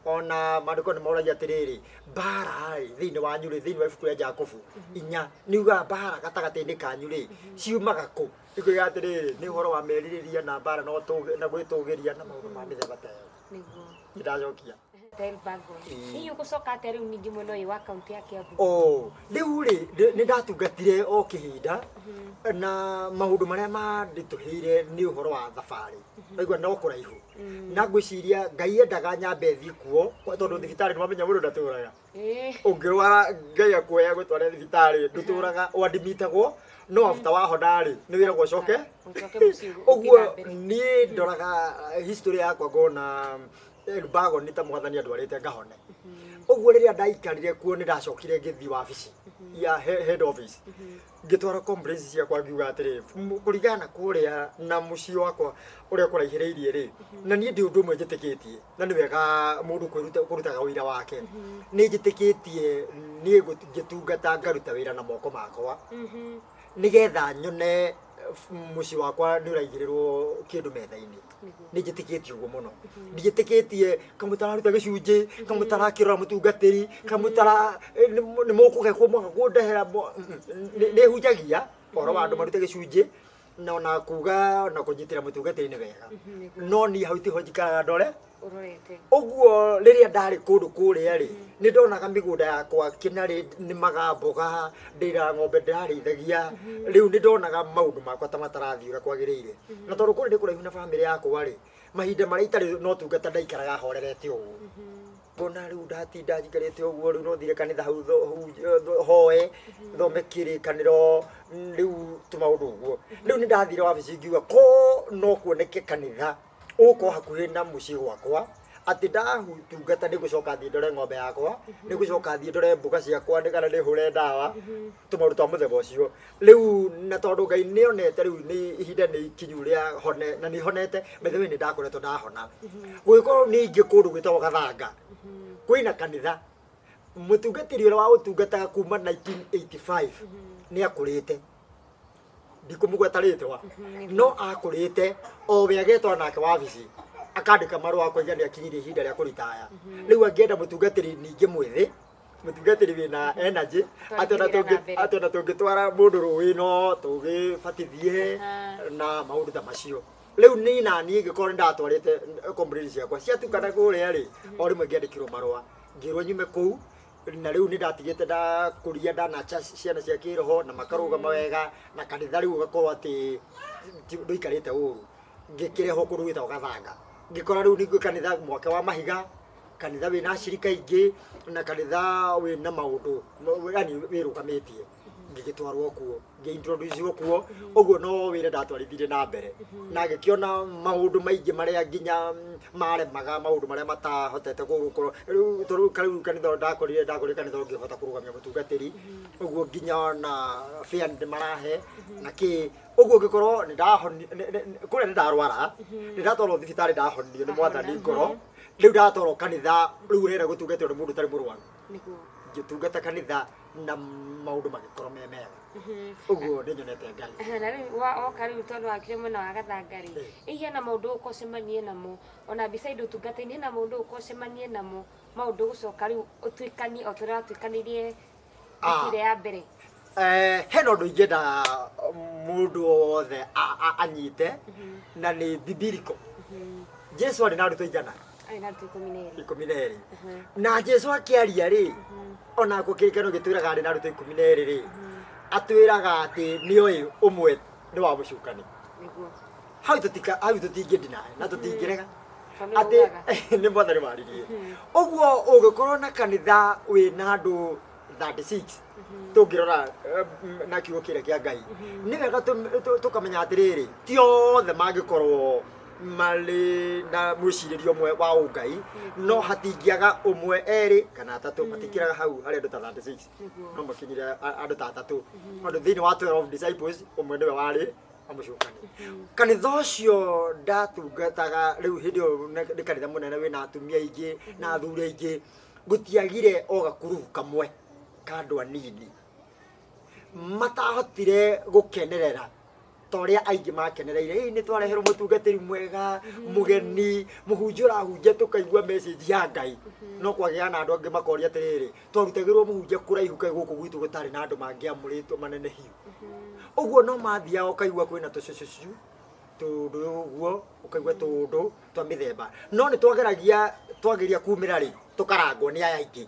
S2: Ona maandĩko nĩ moragia atĩrĩrĩ, mbara rĩ thĩinĩ wanyu rĩ, thĩinĩ wa ibuku rĩa Jakubu 4, nĩ ugaga mbara gatagatĩ-inĩ kanyu rĩ ciumaga kũ? Ikoiga atĩrĩrĩ, nĩ ũhoro wa merirĩria na mbara na na gwĩtũgĩria na maũndũ ma mĩthemba ta ĩyo.
S1: Nĩguo.
S2: Nĩ ndacokia.
S1: Elbagon.
S2: Ĩĩ.
S1: Hihi ũgũcoka atĩa rĩu ningĩ mwena ũyũ wa kaunti ya Kiambu?
S2: O rĩu rĩ, nĩ ndatungatire o kĩhinda, na maũndũ marĩa manditũhĩire nĩ ũhoro wa thabarĩ. Waigua no kũraihu, na ngwĩciria Ngai endaga nyambe thiĩ kuo, tondũ thibitarĩ nĩ wamenya mũndũ ndatũraga. Ũngĩrwara Ngai akuoya gũtwara thibitarĩ, ndũtũraga, wadimitagwo, no after wahona rĩ, nĩ wĩragwo ũcoke.
S1: Ũcoke mũciĩ ũthiĩ
S2: Ũguo
S1: na mbere.
S2: niĩ ndoraga history yakwa, ngona Elbagon nĩ ta Mwathani andwarĩte ngahone. Ũguo rĩrĩa ndaikarire kuo, nĩ ndacokire ngĩthiĩ wabici ya head office, ngĩtwara complaints ciakwa, ngiuga atĩrĩ, kũringana na kũrĩa na mũciĩ wakwa ũrĩa kũraihĩrĩirie rĩ, na niĩ ndĩ ũndũ ũmwe njĩtĩkĩtie, na nĩ wega mũndũ kwĩruta kũrutaga wĩra wake. Nĩ njĩtĩkĩtie niĩ ngĩtungata ngaruta wĩra na moko makwa, nĩgetha nyone mũciĩ wakwa nĩ ũraigĩrĩrwo kĩndũ metha-inĩ. Nĩ njĩtĩkĩtie ũguo mũno. Ndiĩtĩkĩtie kamũtararuta gĩcunjĩ, kamũtarakĩrora mũtungatĩri, kamũtara nĩ mũkũgekwo mwaka kũndehera. Nĩ hunjagia ũhoro wa andũ marute gĩcunjĩ, na ona kuga na kũnyitĩra mũtungatĩri nĩ wega, no niĩ hau tiho njikaraga ndore.
S1: Ũrorete.
S2: Ũguo rĩrĩa ndarĩ kũndũ kũrĩa rĩ, nĩ ndonaga mĩgũnda yakwa kĩnarĩ nĩmaga mboga, ndĩra ng'ombe ndĩrarĩithagia. Rĩu nĩ ndonaga maũndũ makwa ta matarathiĩ ũrĩa kwagĩrĩire, na tondũ kũrĩ nĩ kũraihu na bamĩrĩ yakwa rĩ, mahinda marĩa itarĩ no tungata ndaikaraga horerete ũguo, ngona rĩu ndatinda njikarĩte ũguo, rĩu no thire kanitha hau hoe thome kĩrĩkanĩro, rĩu tũmaũndũ ũguo. Rĩu nĩ ndathire wabici ngiuga ko no kuoneke kanitha ũgũkorwo hakuhĩ na mũciĩ gwakwa, atĩ ndahutungata nĩ ngũcoka thiĩ ndore ng'ombe yakwa, nĩ ngũcoka thiĩ ndore mboga ciakwa nĩ kana nĩ hũre ndawa, tũmaũndũ twa mũthemba ũcio. Rĩu na tondũ Ngai nĩ onete rĩu nĩ ihinda nĩ ikinyu rĩa hone, na nĩ honete, by the way, nĩ ndakoretwo ndahona, gũgĩkorwo ningĩ kũndũ gwĩtagwo Gathanga kwĩna kanitha, mũtungatĩri ũrĩa wa ũtungataga kuma 1985 nĩ akũrĩte, ndikũmũgweta rĩtwa, no akũrĩte, o we agetwo nake wabici akandĩka marũa akoiga nĩ akinyirie ihinda rĩa kũritaya. Rĩu angĩenda mũtungatĩri ningĩ mwĩthĩ, mũtungatĩri wĩna energy, atĩ ona
S1: Twathiĩ wĩra na mbere.
S2: atĩ ona tũngĩtwara mũndũ rũĩ no tũgĩbatithie na maũndũ ta macio. Rĩu niĩ na niĩ ngĩkorwo nĩ ndatwarĩte complaint ciakwa ciatukana kũrĩa rĩ, o rĩmwe ngĩandĩkĩrwo marũa, ngĩrwo nyume kũu. Na rĩu nĩ ndatigĩte ndakũria, ndanacha ciana cia kĩroho na makarũgama wega na kanitha, rĩu ũgakorwo atĩ ndũikarĩte ũru. Ngĩkĩrehwo kũndũ gwĩtagwo Gathanga, ngĩkora rĩu ningĩ kanitha mwake wa mahiga, kanitha wĩna acirika aingĩ, na kanitha wĩna maũndũ yani wĩrũgamĩtie. Ngĩgĩtwarwo kuo, ngĩintroduce kuo ũguo, no wĩra ndatwarithirie na mbere na ngĩkĩona maũndũ maingĩ marĩa nginya maremaga, maũndũ marĩa matahotete gũkorwo rĩu, tondũ rĩu kanitha ndakorire kanitha ũngĩhota kũrũgamia mũtungatĩri ũguo, nginya ona fare nĩ marahe na kĩ ũguo. Ngĩkorwo nĩ ndahoni kũrĩa, nĩ ndarwara, nĩ ndatwarwo thibitarĩ, ndahonio nĩ Mwathani ngoro. Rĩu ndatwarwo kanitha, rĩu ũrenda gũtungatĩrwo nĩ mũndũ ũtarĩ mũrwaru. Ngĩtungata kanitha na maũndũ magĩkorwo me mega. Ũguo nĩ nyonete Ngai.
S1: Na rĩu woka rĩu, tondũ wakire mwena wa Gathanga rĩ, ĩ hena maũndũ ũka ũcemanie namo ona beside ũtungata-inĩ, hena maũndũ ũka ũcemanie namo, maũndũ gũcoka rĩu ũtuĩkanie o ta ũrĩa watuĩkanirie wiki ĩrĩa ya mbere?
S2: Hena ũndũ ingĩenda mũndũ wothe anyite, na nĩ biblical. Jesu arĩ na arutwo igana?
S1: Arĩ na arutwo 12.
S2: 12. Na Jesu akĩaria rĩ, onako kĩrĩkano gĩtwĩraga arĩ na arutwo 12 rĩ, atwĩraga atĩ nĩoĩ ũmwe nĩ wa mũcukani. Hau tũtika, hau tũtingĩndinae na tũtingĩrega
S1: Tondũ
S2: atĩ
S1: ugaga.
S2: Nĩ Mwathani waririe ũguo. Ũngĩkorwo na kanitha wĩna andũ 36, tũngĩrora na kiugo kĩrĩa kĩa Ngai, nĩ wega tũkamenya atĩrĩrĩ, ti othe mangĩkorwo marĩ na mwĩcirĩrie ũmwe wa ũngai, no hatingĩaga ũmwe, erĩ kana atatũ. Matikĩraga hau harĩ andũ ta 36. No makinyire andũ ta atatũ, tondũ thĩinĩ wa 12 disciples ũmwe nĩwe warĩ amũcukani. Kanitha ũcio ndatungataga rĩu hĩndĩ ĩyo nĩ kanitha mũnene wĩna atumia aingĩ na athuri aingĩ. Gũtiagire o gakurubu kamwe ka andũ anini matahotire gũkenerera ta ũrĩa aingĩ makenereire. Ĩ nĩ twareherwo mũtungatĩri mwega, mũgeni, mũhunjia ũrahunjia, tũkaigua message ya Ngai. No kwagĩa na andũ angĩ makoria atĩrĩrĩ, twarutagĩrwo mũhunjia kũraihu, kaĩ gũkũ gwitũ gũtarĩ na andũ mangĩamũrĩtwo manene hiũ ũguo? No mathiaga ũkaigua kwĩna tũcucucu. Tũũndũ ũguo ũkaigua tũũndũ twa mĩthemba, no nĩ twageragia, twageria kumĩra rĩ, tũkarangwo nĩ aya aingĩ.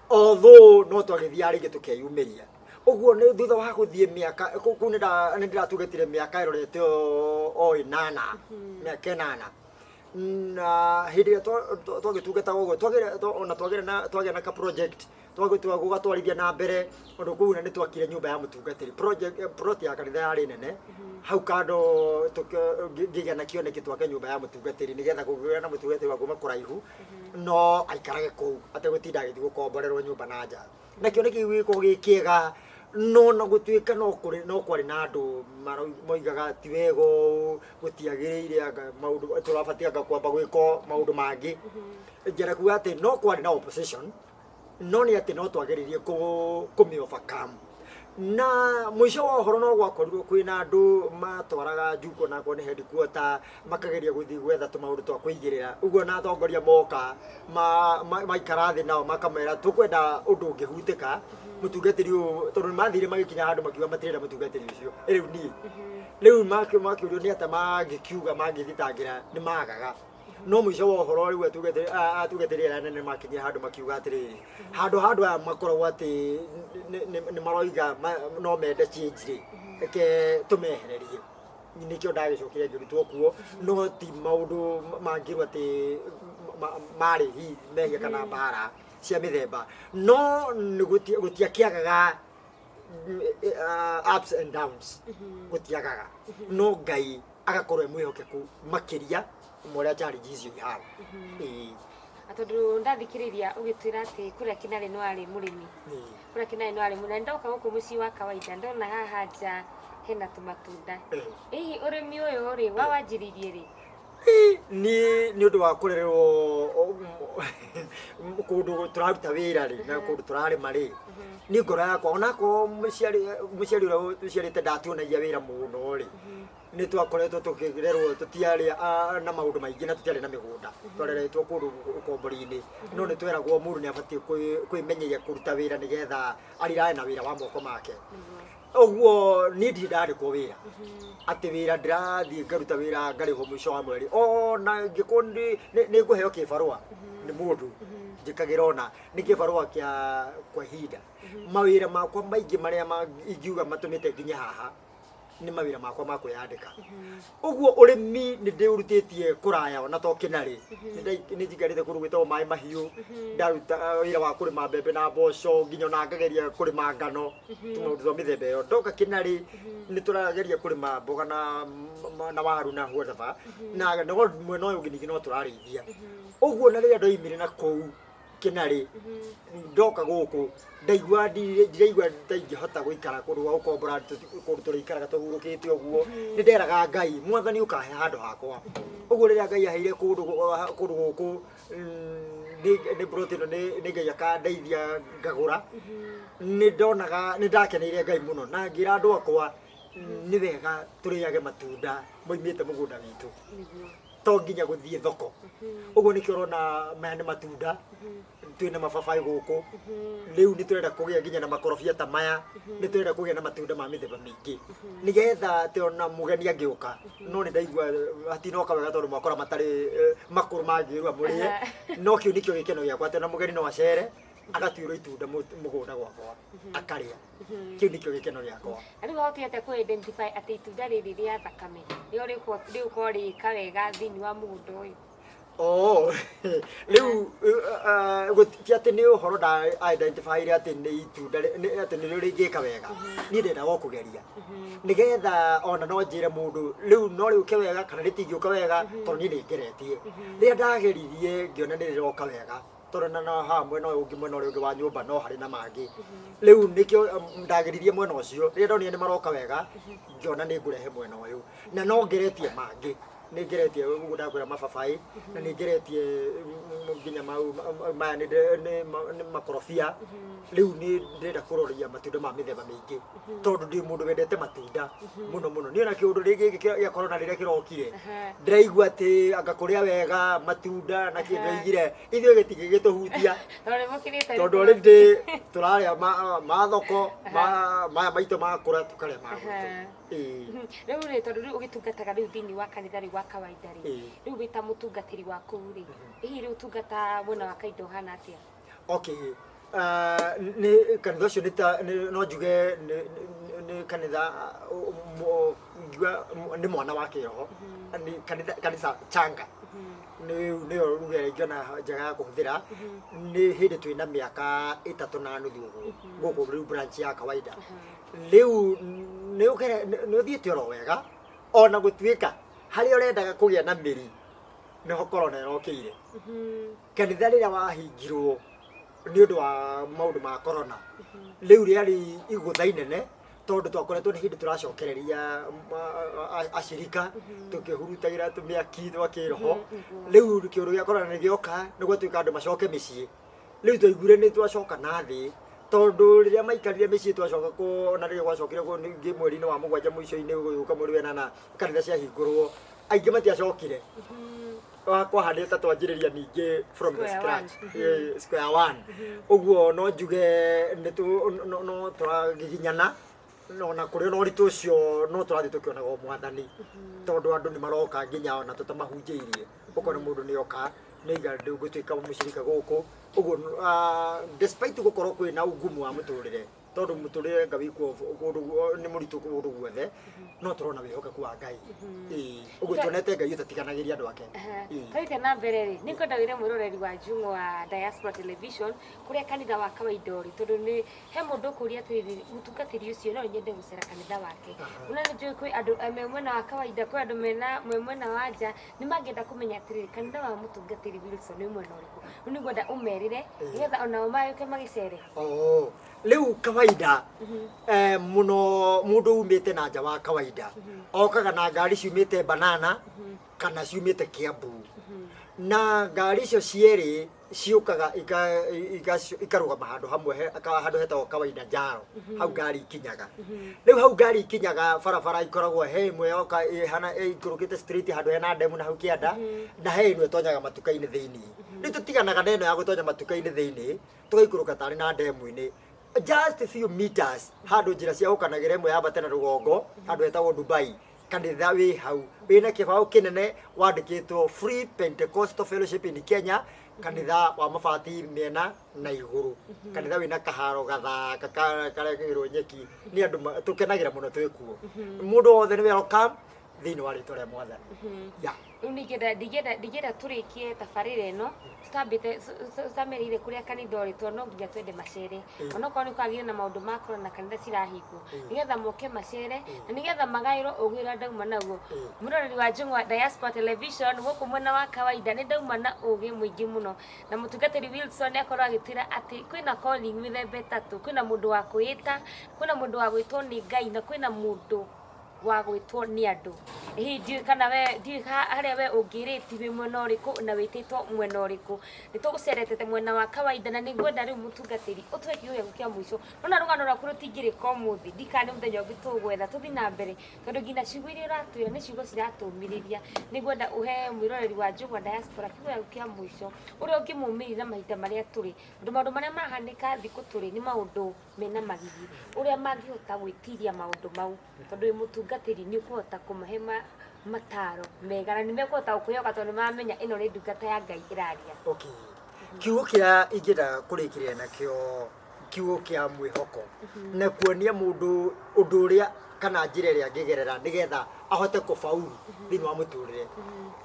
S2: Although no twagĩthiaga rĩngĩ tũkeyumĩria ũguo. Nĩ thutha wa gũthiĩ mĩaka kũu nĩ ndĩratungatire mĩaka ĩrorete o 8, mĩaka 8. Na hĩndĩ ĩrĩa twagĩtungataga ũguo, ona twagĩa na ka project twagĩtua gũgatwarithia na mbere, ũndũ kũu na nĩ twakire nyũmba ya mũtungatĩri, project plot ya kanitha yarĩ nene hau kando. Ngĩgĩa na kĩoneki twake nyũmba ya mũtungatĩri, nĩgetha kũngĩgĩa na mũtungatĩri wa kuma kũraihu no aikarage kũu ategũtinda agĩthiĩ gũkomborerwo nyũmba na nja. Na kĩoneki kĩu gĩgĩkorwo gĩ kĩega, no na gũtuĩka no kũrĩ no kwarĩ na andũ moigaga ti wega ũũ, gũtiagĩrĩire, anga maũndũ tũrabatie anga kwamba gwĩka maũndũ mangĩ. Ngĩenda kuga atĩ no kwarĩ na opposition, no nĩ atĩ no twageririe kũmĩ overcome. Na mũico wa ũhoro no gwakorirwo kwĩna andũ matwaraga njuko na akorwo nĩ headquarter, makageria gũthiĩ gwetha tũmaũndũ twa kũigĩrĩra ũguo. Na atongoria moka maikara thĩ nao makamera tũkwenda ũndũ ũngĩhutĩka mũtungatĩri ũyũ, tondũ nĩ mathire magĩkinya handũ makiuga matirenda mũtungatĩri ũcio. Rĩu niĩ rĩu makĩũrio nĩ atĩa mangĩkiuga mangĩthitangĩra, nĩ magaga. No mũico wa ũhoro rĩu atungatĩri arĩa anene makinyire handũ makiuga atĩrĩrĩ, handũ aya makoragwo atĩ nĩ maroiga no mende change rĩ, reke tũmehererie. Nĩkĩo ndagĩcokire ngĩrutwo kuo, no ti maũndũ mangĩrwo atĩ marĩ hihi mehia kana mbara cia mĩthemba, no nĩ gũtiakĩagaga ups and downs, gũtiagaga, no Ngai agakorwo e mwĩhokeku makĩria ma ũrĩa challenge icio ihana. Ĩĩ.
S1: Tondũ ndathikĩrĩria ũgĩtwĩra atĩ kũrĩa Kĩnarĩ no arĩ mũrĩmi, kũrĩa Kĩnarĩ no arĩ mũrĩmi, na ndoka gũkũ mũciĩ wa kawaida ndona haha nja hena tũmatunda. Hihi ũrĩmi ũyũ rĩ, wanjĩrĩirie rĩ?
S2: Niĩ nĩ ũndũ wa kũrererwo kũndũ tũraruta wĩra rĩ, na kũndũ tũrarĩma rĩ, niĩ ngoro yakwa, onakorwo mũciari ũrĩa ũciarĩte ndatuonagia wĩra mũno rĩ, nĩ twakoretwo tũkĩrerwo tũtiarĩ na maũndũ maingĩ na tũtiarĩ na mĩgũnda, twareretwo kũndũ ũkombori-inĩ, no nĩ tweragwo mũndũ nĩ abatiĩ kwĩmenyeria kũruta wĩra nĩgetha arirae na wĩra wa moko make. Ũguo niĩ ndirĩ ndandĩkwo wĩra atĩ wĩra ndĩrathiĩ ngaruta wĩra ngarĩhwo mũico wa mweri. Ona ngĩkorwo nĩ ngũheo kĩbarũa nĩ mũndũ njĩkagĩra, ona nĩ kĩbarũa kĩa kwa ihinda. Mawĩra makwa maingĩ marĩa ingiuga matũmĩte nginye haha nĩ mawĩra makwa ma kwĩyandĩka. Ũguo ũrĩmi nĩ ndĩũrutĩtie kũraya, ona to Kĩnarĩ. Nĩ njikarĩte kũndũ gwĩtagwo Maĩ Mahiũ, ndaruta wĩra wa kũrĩma mbembe na mboco, nginya ona ngageria kũrĩma ngano, tũmaũndũ twa mĩthemba ĩyo. Ndoka Kĩnarĩ nĩ tũrageria kũrĩma mboga na waru na whatever, na no mwena ũyũ ũngĩ ningĩ no tũrarĩithia ũguo. Na rĩrĩa ndoimire na kũu Kĩnarĩ ndoka gũkũ, ndaigua ndiraigua ta ingĩhota gũikara kũndũ gwa gũkombora, kũndũ tũrĩikaraga tũhurũkĩte ũguo. Nĩ nderaga Ngai, Mwathani, ũkahe handũ hakwa. Ũguo rĩrĩa Ngai aheire kũndũ gũkũ, nĩ plot ĩno, nĩ Ngai akandeithia ngagũra, nĩ ndonaga nĩ ndakeneire Ngai mũno, na ngĩra andũ akwa nĩ wega tũrĩage matunda moimĩte mũgũnda witũ, to nginya gũthiĩ thoko. Ũguo nĩkĩo ũrona maya nĩ matunda. Twĩna mababaĩ gũkũ, rĩu nĩ tũrenda kũgĩa nginya na makorobia ta maya, nĩ tũrenda kũgĩa na matunda ma mĩthemba mĩingĩ, nĩgetha atĩ ona mũgeni angĩũka. No nĩ ndaigua hatinoka wega tondũ mwakora matarĩ makũrũ mangĩrua mũrĩe, no kĩu nĩkĩo gĩkeno gĩakwa, atĩ ona mũgeni no acere agatuĩrwo itunda mũgũnda gwakwa akarĩa. Kĩu nĩkĩo gĩkeno gĩakwa.
S1: Na rĩu wahotire atĩa kũ identify atĩ itunda rĩrĩ rĩa thakame nĩrĩo rĩgũkorwo rĩgĩka wega thĩinĩ wa mũgũnda ũyũ?
S2: Oh, rĩu ti atĩ nĩ ũhoro nda identify atĩ nĩ itunda atĩ nĩrĩo rĩngĩka wega. Niĩ ndendaga o kũgeria nĩgetha ona no njĩre mũndũ rĩu no rĩũke wega kana rĩtingĩũka wega, tondũ niĩ nĩ ngeretie. Rĩrĩa ndageririe ngĩona nĩ rĩroka wega, tondũ na haha mwena ũyũ ũngĩ, mwena ũrĩa ũngĩ wa nyũmba no harĩ na mangĩ. Rĩu nĩkĩo ndageririe mwena ũcio. Rĩrĩa ndonire nĩ maroka wega, ngĩona nĩ ngũrehe mwena ũyũ, na no ngeretie mangĩ. Nĩ ngeretie ũguo ndakwĩra mababaĩ, na nĩ ngeretie nginya mau maya nĩ nĩ makorobia. Rĩu nĩ ndĩrenda kũroria matunda ma mĩthemba mĩingĩ, tondũ ndĩ mũndũ wendete matunda mũno mũno. Niĩ ona kĩũndũ rĩngĩ gĩkĩ gĩa corona rĩrĩa kĩrokire, ndĩraigua atĩ anga kũrĩa wega matunda na kĩ, ndĩraigire ithuĩ gĩtingĩgĩtũhutia.
S1: Tondũ nĩ mũkĩrĩte.
S2: Tondũ already tũrarĩa ma thoko, maya maitũ makũra tũkarĩa ma gwitũ. Ĩĩ.
S1: Rĩu rĩ, tondũ rĩu ũgĩtungataga rĩu thĩinĩ wa kanitha rĩu wa kawaida rĩ, rĩu wĩ ta mũtungatĩri wa kũu rĩ, hihi rĩu ũtungata mwena wa kawaida ũhana atĩa?
S2: Okay, nĩ kanitha ũcio nĩ ta no njuge nĩ kanitha, ngiuga nĩ mwana wa kĩroho, nĩ kanitha kanitha changa, nĩ nĩyo ruga ĩrĩa ingĩona njega ya kũhũthĩra. Nĩ hĩndĩ twĩna mĩaka 3.5 ũguo gũkũ rĩu branch ya kawaida. Rĩu nĩ ũthiĩte oro wega, ona gũtuĩka harĩa ũrendaga kũgĩa na mĩri nĩho corona ĩrokĩire. Kanitha rĩrĩa wahingirwo nĩ ũndũ wa maũndũ ma corona, rĩu rĩarĩ igũtha inene, tondũ twakoretwo nĩ hĩndĩ tũracokereria acirika tũkĩhurutagĩra tũmĩaki twa kĩroho. Rĩu kĩũndũ gĩa corona nĩ gĩoka, nĩ gwatuĩka andũ macoke mĩciĩ. Rĩu twaiguire nĩ twacoka na thĩ, tondũ rĩrĩa maikarire mĩciĩ twacoka kũ ona rĩrĩa gwacokire ningĩ mweri-inĩ wa mũgwanja mũico-inĩ gũgĩũka mweri wa ĩnana kanitha ciahingũrwo, aingĩ matiacokire. Kwahanĩte ta twanjĩrĩria ningĩ from the
S1: Square
S2: scratch.
S1: One.
S2: Square one. Ũguo no njuge nĩ no tũragiginyana ona kũrĩ na ũritũ ũcio, no tũrathiĩ tũkĩonaga o mwathani, tondũ andũ nĩ maroka nginya ona tũtamahunjĩirie, ũkona mũndũ nĩ oka nĩiga ndũgũtuĩka mũcirika gũkũ ũguo. Despite gũkorwo kwĩna ugumu wa mũtũrĩre, tondũ mũtũrĩre nga wikuo kũndũ nĩ mũritũ kũndũ guothe, no tũrona wĩhokeku wa Ngai. Ĩĩ, ũguo tuonete Ngai ũtatiganagĩria andũ ake. Ĩĩ.
S1: Twaite na mbere rĩ, nĩ ngwenda wĩre mwĩroreri wa Njung'o wa Diaspora Television kũrĩa kanitha wa kawaida ũrĩ, tondũ nĩ he mũndũ ũkũria atĩrĩrĩ, mũtungatĩri ũcio no nyende gũcera kanitha wake. Ona nĩ njũĩ kwĩ andũ me mwena wa kawaida, kwĩ andũ mena me mwena wa nja nĩ mangĩenda kũmenya atĩrĩrĩ, kanitha wa mũtungatĩri Wilson nĩ mwena ũrĩkũ. Rĩu nĩ ngwenda ũmerĩre nĩgetha onao magĩũke magĩcere.
S2: Oh, rĩu kawaida mũno mũndũ umĩte na nja wa kawaida okaga na ngari ciumĩte Banana kana ciumĩte Kiambu, na ngari icio cierĩ ciũkaga ikarũgama handũ hamwe handũ hetagwo Kawaida Njaro. Hau ngari ikinyaga, rĩu hau ngari ikinyaga barabara ikoragwo he ĩmwe yoka ĩhana ĩikũrũkĩte street handũ hena ndemu na hau kĩanda, na he ĩmwe ĩtonyaga matuka-inĩ thĩinĩ. Rĩu tũtiganaga na ĩno ya gũtonya matuka-inĩ thĩinĩ, tũgaikũrũka tarĩ na ndemu-inĩ just a few meters, handũ njĩra cia gũkanagĩra, ĩmwe yambate na rũgongo handũ hetagwo Dubai. Kanitha wĩ hau wĩna kĩbaũ kĩnene wandĩkĩtwo Free Pentecostal Fellowship in Kenya, kanitha wa mabati mĩena na igũrũ, kanitha wĩna kaharo gathaka karekagĩrwo nyeki nĩ andũ tũkenagĩra mũno twĩ kuo. Mũndũ wothe nĩ welcome thĩinĩ wa rĩtwa rĩa mwathani, yeah.
S1: Rĩu ningĩenda ndingĩenda tũrĩkie tabarĩra ĩno tutambĩte tũtamerĩire kũrĩa kanitha ũrĩ, tondũ no nginya twende macere, onokorwo nĩ kwagĩire na maũndũ ma corona kanitha cirahingwo, nĩgetha moke macere na nĩgetha magaĩrwo ũgĩ ũrĩa ndauma naguo. Mwĩroreri wa Njung'wa Diaspora Television, gũkũ mwena wa kawaida nĩ ndauma na ũgĩ mũingĩ mũno, na mũtungatĩri Wilson akorwo agĩtwĩra atĩ kwĩna calling mĩthemba ĩtatũ: kwĩna mũndũ wa kwĩĩta, kwĩna mũndũ wa gwĩtwo nĩ Ngai, na kwĩna mũndũ wa gwĩtwo nĩ andũ. Hihi ndiũĩ kana we, ndiũĩ harĩa we ũngĩrĩti wĩ mwena ũrĩkũ na wĩtĩtwo mwena ũrĩkũ. Nĩ tũgũcerete mwena wa kawaida, na nĩ ngwenda rĩu mũtungatĩri ũtũhe kiugo gĩaku kĩa mũico. Nona rũgano rwaku rũtingĩrĩka ũmũthĩ, ndikana nĩ mũthenya ũngĩ tũgwetha tũthiĩ na mbere, tondũ nginya ciugo iria ũratwĩra nĩ ciugo ciratũmĩrĩria. Nĩ ngwenda ũhe mwĩroreri wa Njung'wa Diaspora kiugo gĩaku kĩa mũico, ũrĩa ũngĩmũmĩrĩria na mahinda marĩa tũrĩ, tondũ maũndũ marĩa marahanĩka thikũ tũrĩ nĩ maũndũ mena magigi, ũrĩa mangĩhota gwĩtiria maũndũ mau, tondũ wĩ mũtungatĩri nĩ ũkũhota kũmahe mataro mega na nĩ mekũhota gũkwĩhoka, tondũ nĩ maramenya ĩno nĩ ndungata ya Ngai ĩraria.
S2: Okay, kiugo kĩrĩa ingĩenda kũrĩkĩrĩria nakĩo, kiugo kĩa mwĩhoko na kuonia mũndũ ũndũ ũrĩa kana njĩra ĩrĩa angĩgerera nĩgetha ahote kũfaulu thĩinĩ wa mũtũrĩre,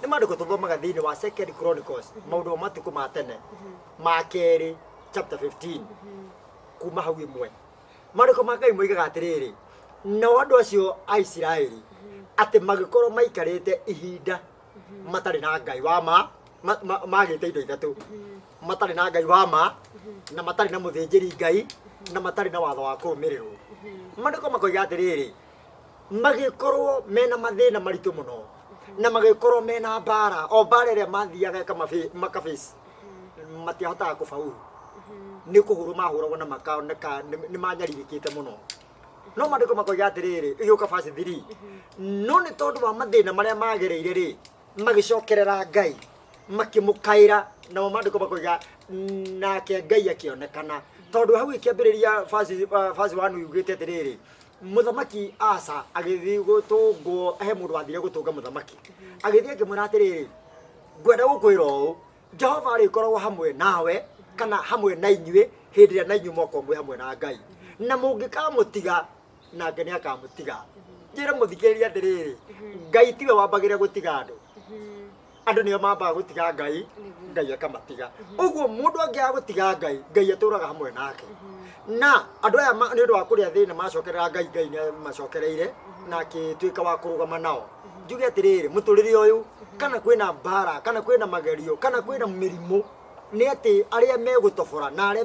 S2: nĩ maandĩko tũthomaga thĩinĩ wa Second Chronicles, maũndũ ma matukũ ma tene ma kerĩ, chapter 15, kuma hau ĩmwe. Maandĩko ma Ngai moigaga atĩrĩrĩ, nao andũ acio a Isiraeli atĩ magĩkorwo maikarĩte ihinda matarĩ na Ngai wa ma, magĩte indo ithatũ: matarĩ na Ngai wa ma, na matarĩ na mũthĩnjĩri Ngai, na matarĩ na watho wa kũrũmĩrĩrwo. Maandĩko makoiga atĩrĩrĩ, magĩkorwo mena mathĩna maritũ mũno. Na magĩkorwo mena mbara, o mbara ĩrĩa mathiaga makaface matiahotaga kũfaulu, nĩ kũhũrwo mahũragwo na makaoneka nĩ manyarirĩkĩte mũno. No maandĩko makoiga atĩrĩrĩ, ĩgĩũka verse 3, no nĩ tondũ wa mathĩna marĩa magereire rĩ, magĩcokerera Ngai, makĩmũkaĩra, namo maandĩko makoiga nake Ngai akĩonekana. Tondũ hau ĩkĩambĩrĩria verse 1 yugĩte atĩrĩrĩ, mũthamaki Asa agĩthiĩ gũtũngwo, he mũndũ wathire gũtũnga mũthamaki, agĩthiĩ akĩmwĩra atĩrĩrĩ, ngwenda gũkwĩra ũũ, Jehova arĩkoragwo hamwe nawe kana hamwe na inyuĩ hĩndĩ ĩrĩa na inyuĩ mwakorwo mwĩ hamwe na Ngai, na mũngĩkamũtiga nake nĩ akamũtiga. Njĩre mũthikĩrĩria atĩrĩrĩ, Ngai tiwe wambagĩrĩra gũtiga andũ, andũ nĩo mambaga gũtiga Ngai, Ngai akamatiga. Ũguo mũndũ angĩaga gũtiga Ngai, Ngai atũraga hamwe nake. Na andũ aya nĩ ũndũ wa kũrĩa thĩna macokerera Ngai, Ngai nĩ amacokereire na akĩtuĩka wa kũrũgama nao. Njuge atĩrĩrĩ, mũtũrĩre ũyũ kana kwĩna mbara, kana kwĩna magerio, kana kwĩna mĩrimũ, nĩ atĩ arĩa megũtobora na arĩa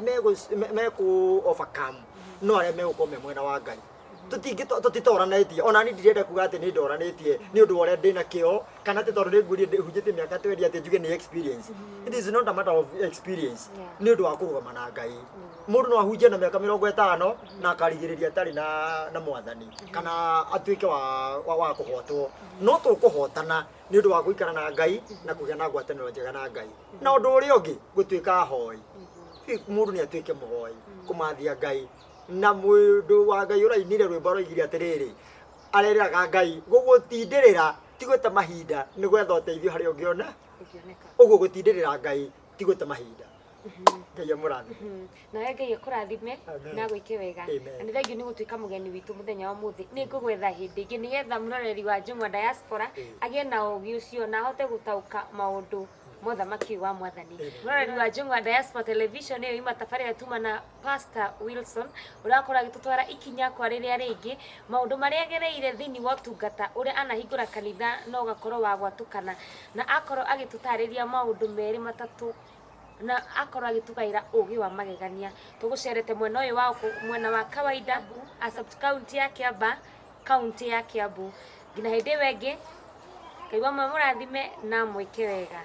S2: mekũ overcome no arĩa megũkorwo me mwena wa Ngai. Tũtitoranĩtie, ona niĩ ndirenda kuga atĩ nĩ ndoranĩtie nĩ ũndũ wa ũrĩa ndĩna kĩo, kana atĩ tondũ nĩ ngurie hunjĩtie mĩaka 20 atĩ njuge nĩ experience. It is not a matter of experience, nĩ ũndũ wa kũrũgama na Ngai. Mũndũ no ahunjie na mĩaka 50 na akarigĩrĩria atarĩ na mwathani, kana atuĩke wa kũhotwo. No tũkũhotana nĩ ũndũ wa gũikara na Ngai na kũgĩa na ngwatanĩro njega na Ngai. Na ũndũ ũrĩa ũngĩ, gũtuĩka ahoi. Mũndũ nĩ atuĩke mũhoi, kũmathia Ngai. Na mũndũ wa Ngai ũrainire rwĩmbo aroigire atĩrĩrĩ, arerĩraga Ngai gũgũtindĩrĩra ti gwĩte mahinda, nĩ gwetha ũteithio harĩa ũngĩona. Ũguo gũtindĩrĩra Ngai ti gwĩte mahinda. Ngai amũrathime.
S1: Nawe Ngai akũrathime na agwĩke wega.
S2: Amen.
S1: Na nĩ thengiũ nĩ gũtuĩka mũgeni witũ mũthenya wa ũmũthĩ. Nĩ ngũgwetha hĩndĩ ĩngĩ nĩgetha mũroreri wa Njũng'wa Diaspora agĩe na ũgĩ ũcio na ahote gũtaũka maũndũ mothamaki wa mwathani. Mũroreri wa Njũng'wa Diaspora Television, ĩyo ima tabarĩra tuma na Pastor Wilson ũrĩa wakorwo agĩtũtwara ikinya kwa rĩrĩa rĩngĩ maũndũ marĩa agereire thĩinĩ wa ũtungata ũrĩa anahingũra kanitha na ũgakorwo wa gwatũkana, na akorwo agĩtũtarĩria maũndũ merĩ matatũ na akorwo agĩtũgaĩra ũgĩ wa magegania. Tũgũcerete mwena ũyũ wa mwena wa kawaida sub county ya Kiambaa, kaunti ya Kiambu. Nginya hĩndĩ ĩyo ĩngĩ, Ngai wa mũrathime na mwĩke wega.